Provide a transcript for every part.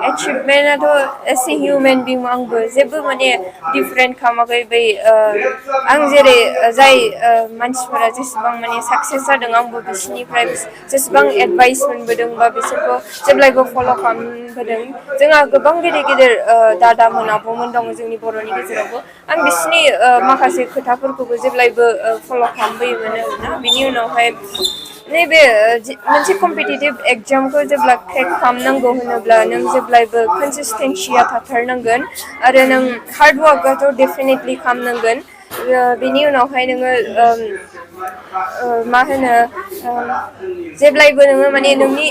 achievement as a human being आंबो जेबो माने different खालामाखै बै आं जेरै जाय मानसिफोरा जेसेबां माने साक्सेस जादों आंबो बिसोरनिफ्राय जेसेबां एडभाइस मोनबोदों बा बिसोरखौ जेब्लायबो फल' खालामबोदों जोंहा गोबां गेदेर गेदेर दादामोन आब'मोन दङ जोंनि बर'नि गेजेरावबो आं बिसोरनि माखासे खोथाफोरखौबो जेब्लायबो फल' खालामबोयोमोन आरोना बिनि उनावहाय नैबे मोनसे कम्पिटिटिभ एग्जामखौ जेब्ला क्रेक खालामनांगौ होनोब्ला नों जेब्लायबो कनसिस्टेन्सिया थाथारनांगोन आरो नों हार्ड वार्कआथ' डेफिनेटलि खालामनांगोन बिनि उनावहाय नोङो मा होनो जेब्लायबो नोङो माने नोंनि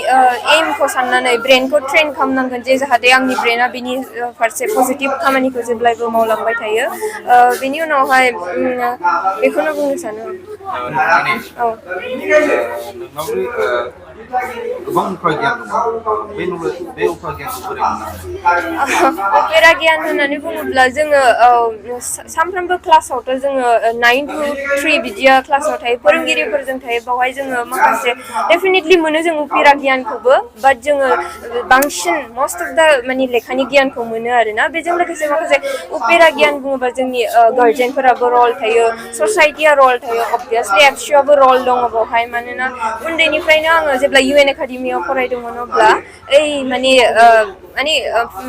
एमखौ साननानै ब्रेनखौ ट्रेन खालामनांगोन जे जाहाथे आंनि ब्रेना बिनि फारसे पजिटिभ खामानिखौ जेब्लायबो मावलांबाय थायो बिनि उनावहाय बेखौनो बुंनो सानो औ गोबां उफ्रा गियान दङ बे उफ्रा गियानखौ बोरै मोननो हायो उफेरा गियान होननानै बुङोब्ला जोङो सानफ्रोमबो क्लासावथ' जोङो 9 to 3 बिदिया क्लासाव थायो फोरोंगिरिफोरजों थायो बावहाय जोङो माखासे डेफिनेटलि मोनो जों उफेरा गियानखौबो बाट जोङो बांसिन मस्ट अफ दा माने लेखानि गियानखौ मोनो आरोना बेजों लोगोसे माखासे उफेरा गियान बुङोबा जोंनि गार्जेनफोराबो रल थायो ससाइटिया रल थायो अबभियासलि एबसुआबो रल दङ बावहाय मानोना उन्दैनिफ्रायनो आङो जेब्ला इउ एन एकाडेमियाव फरायदोंमोन अब्ला माने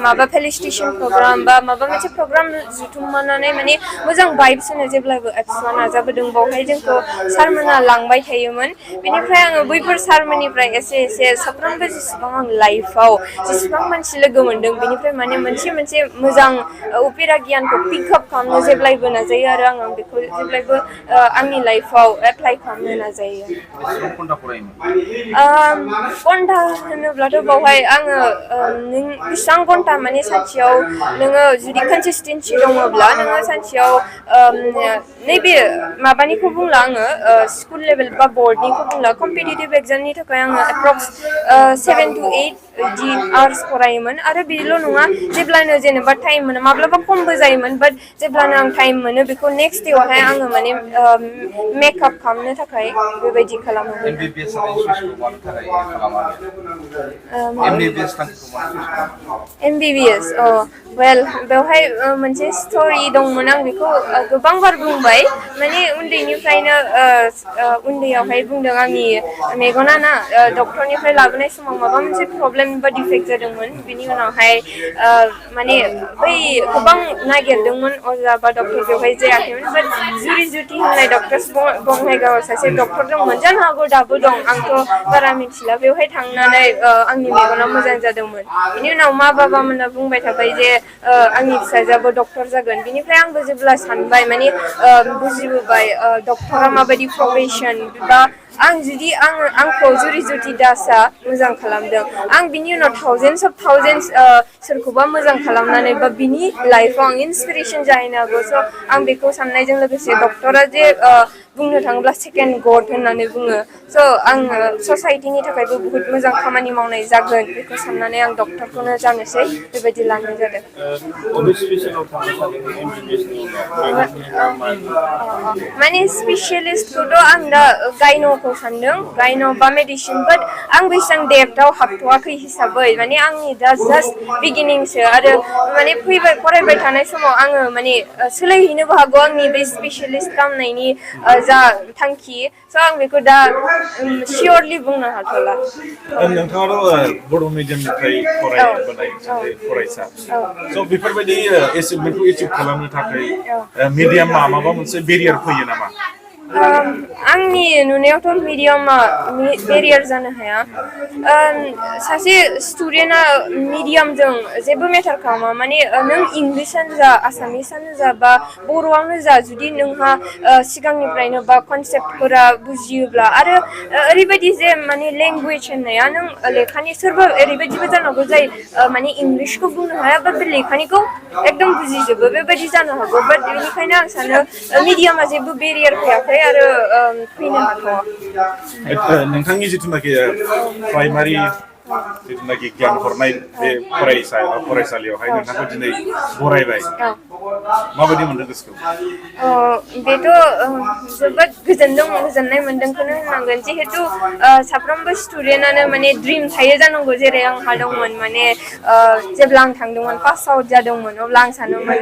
माबा फेलिसिटेसन प्रग्राम बा माबा मोनसे प्रग्राम जुथुमनानै माने मोजां भाइब्स होनो जेब्लाबो एबसुआ नाजाबोदों बावहाय जोंखौ सारमोना लांबाय थायोमोन बेनिफ्राय आङो बैफोर सारमोननिफ्राय एसे एसे साफ्रोमबो जेसेबां आं लाइफआव जेसेबां मानसि लोगो मोनदों बेनिफ्राय माने मोनसे मोजां उफेरा गियानखौ पिकआप खालामनो जेब्लायबो नाजायो आरो आं बेखौ जेब्लायबो आंनि लाइफआव एप्लाइ खालामनो नाजायो घन्टा होनोब्लाथ' बावहाय आङो नों बेसेबां घन्टा माने सानसेयाव नोङो जुदि कनसिसटेन्सि दङब्ला नोङो सानसेयाव नैबे माबानिखौ बुंला आङो स्कुल लेभेल बा बर्डनिखौ बुंला कम्पिटिटिभ एग्जामनि थाखाय आङो एप्रक्स 7 to 8 बिदि आवार्स फरायोमोन आरो बेल' नङा जेब्लानो जेनेबा टाइम मोनो माब्लाबा खमबो जायोमोन बाट जेब्लानो आं टाइम मोनो बेखौ नेक्स्ट देआवहाय आङो माने मेकआप खालामनो थाखाय बेबायदि खालामो MBBS वेल बेवहाय मोनसे स्ट'रि दंमोन आं बेखौ गोबां बार बुंबाय माने उन्दैनिफ्रायनो उन्दैयावहाय बुंदों आंनि मेगना ना डक्टरनिफ्राय लाबोनाय समाव माबा मोनसे प्रब्लेम बा डिफेक्ट जादोंमोन बिनि उनावहाय माने बै गोबां नागिरदोंमोन अजा बा डक्टर बेवहाय जायाखैमोन बाट जुरि होननाय डक्टर्स बङाइगावआव सासे डक्टर दंमोन जानो हागौ दाबो दं आंथ' बारा मिथिला बेवहाय थांनानै आंनि मेगना मोजां जादोंमोन बिनि उनाव मा बाबामोना बुंबाय थाबाय जे आंनि फिसाजोआबो डक्टर जागोन बिनिफ्राय आंबो जेब्ला सानबाय माने बुजिबोबाय डक्टरा माबायदि प्रफेसन बा आंखौ जुरि दासआ मोजां खालामदों आं बिनि उनाव थावजेन्स अफ थावजेन्स सोरखौबा मोजां खालामनानै बा बिनि लाइफआव आं इन्सपिरेसन जाहैनो हागौ स' आं बेखौ साननायजों लोगोसे डक्टरा जे बुंनो थाङोब्ला सेकेन्ड गड होननानै बुङो स' आङो ससाइटिनि थाखायबो बुहुत मोजां खामानि मावनाय जागोन बेखौ साननानै आं डक्टरखौनो जानोसै बेबायदि लानाय जादों माने स्पेसियेलिस्टखौथ' आं दा गायन'खौ सानदों गायन' बा मेडिसिन बाट आं बेसेबां डेप्थआव हाबथ'वाखै हिसाबै माने आंनि दा जास्ट बिगिनिंसो आरो माने फरायबाय थानाय समाव आङो माने सोलायहैनोबो हागौ आंनि बे स्पेसियेलिस्ट खालामनायनि जा थांखि स' आं बेखौ दा सियरलि बुंनो हाथ'ला नोंथाङाथ' बर' मिडियामनिफ्राय फरायबोनाय फरायसा स' बेफोरबायदि एचिभमेन्टखौ एचिभ खालामनो थाखाय मिडियामा माबा मोनसे बेरियार फैयो नामा आंनि नुनायावथ' मिडियामा बेरियार जानो हाया सासे स्टुडेन्टआ मिडियामजों जेबो मेटार खालामा माने नों इंलिसानो जा आसामिसानो जा बा बर'आवनो जा जुदि नोंहा सिगांनिफ्रायनो बा कनसेप्टफोरा बुजियोब्ला आरो ओरैबायदि जे माने लेंगुवेज होननाया नों लेखानि सोरबा ओरैबायदिबो जानांगौ जाय माने इंलिसखौ बुंनो हाया बा बे लेखानिखौ एकदम बुजिजोबो बेबायदि जानो हागौ बाट बेनिखायनो आं सानो मिडियामा जेबो बेरियार फैयाखै आरो फैनो हाथ'वा नोंथांनि जिथुनाखि प्राइमारि जिथुनाखि गियान हरनाय बे फरायसा एबा फरायसालियावहाय नोंथांखौ दिनै बरायबाय माबायदि मोनदों गोसोखौ? बेथ' जोबोद गोजोननाय मोनदोंखौनो होननांगोन जिहेतु साफ्रोमबो स्टुडेन्टआनो माने ड्रिम थायो जानांगौ जेरै आंहा दंमोन माने जेब्ला आं थांदोंमोन पास आउट जादोंमोन अब्ला आं सानोमोन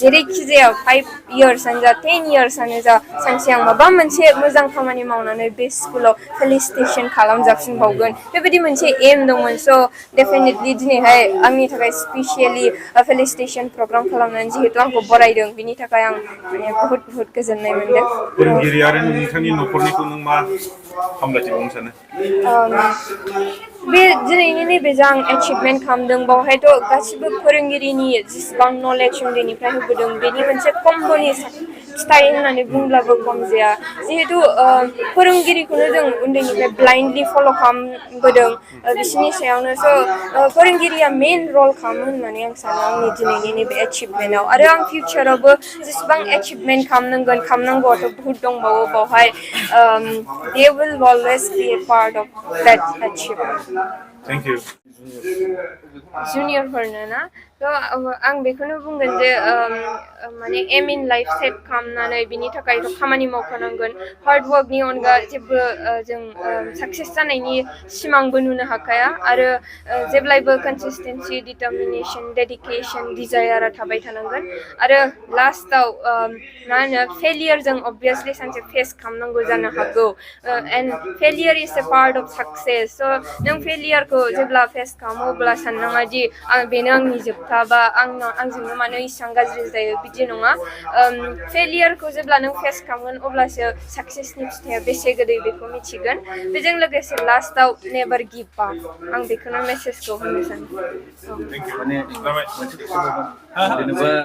जेरैखि जाया 5 इयार्सआनो जा 10 इयार्सआनो जा सानसे आं माबा मोनसे मोजां खामानि मावनानै बे स्कुलाव फेलिसिटेसन खालामजाफिनबावगोन बेबायदि मोनसे एम दंमोन स' डेफिनेटलि दिनैहाय आंनि थाखाय स्पेसियेलि फेलिसिटेसन प्रग्राम खालामनानै जिहेतु आंखौ बरायदों बिनि थाखाय आं माने बहुत गोजोननाय मोनदों। फोरोंगिरि आरो नोंथांनि न'खरनिखौ नों मा हामलायथि बावनो सानो? बे दिनैनि नैबे जा आं एचिभमेन्ट खालामदों बावहायथ' गासिबो फोरोंगिरिनि जेसेबां नलेज उन्दैनिफ्राय होबोदों बेनि मोनसे कम्बनि फिथाइ होननानै बुंब्लाबो खम जाया जिहेतु फोरोंगिरिखौनो जों उन्दैनिफ्राय ब्लाइन्डलि फल' खालामबोदों बिसोरनि सायावनो स' फोरोंगिरिया मेन रल खालामो होननानै आं सानो आंनि दिनैनि नैबे एचिभमेन्टआव आरो आं फिउचारावबो जेसेबां एचिभमेन्ट खालामनांगौआथ' बहुत दंबावो बावहाय they will always be a part of that achievement. Thank you. जुनियरफोरनो ना थ' आं बेखौनो बुंगोन जे माने एम इन लाइफ सेट खालामनानै बिनि थाखायथ' खामानि मावखानांगोन हार्ड वर्कनि अनगा जेबो जों साक्सेस जानायनि सिमांबो नुनो हाखाया आरो जेब्लायबो कनसिस्टेन्सि डिटारमिनेसन डेडिकेसन डिजायारा थाबाय थानांगोन आरो लास्टाव मा होनो फेलियरजों अबभियासलि सानसे फेस खालामनांगौ जानो हागौ and failure is a part of success स' नों फेलियरखौ जेब्ला फेस खालामो अब्ला साननाङा दि बेनो आंनि जोबथा बा आंजोंनो मानो इसेबां गाज्रि जायो बिदि नङा फेलियरखौ जेब्ला नों फेस खालामगोन अब्लासो साक्सेसनि फिथाइया बेसे गोदै बेखौ मिथिगोन बेजों लोगोसे लास्टाव नेभार गिभ आप आं बेखौनो मेसेजखौ होनो सानो।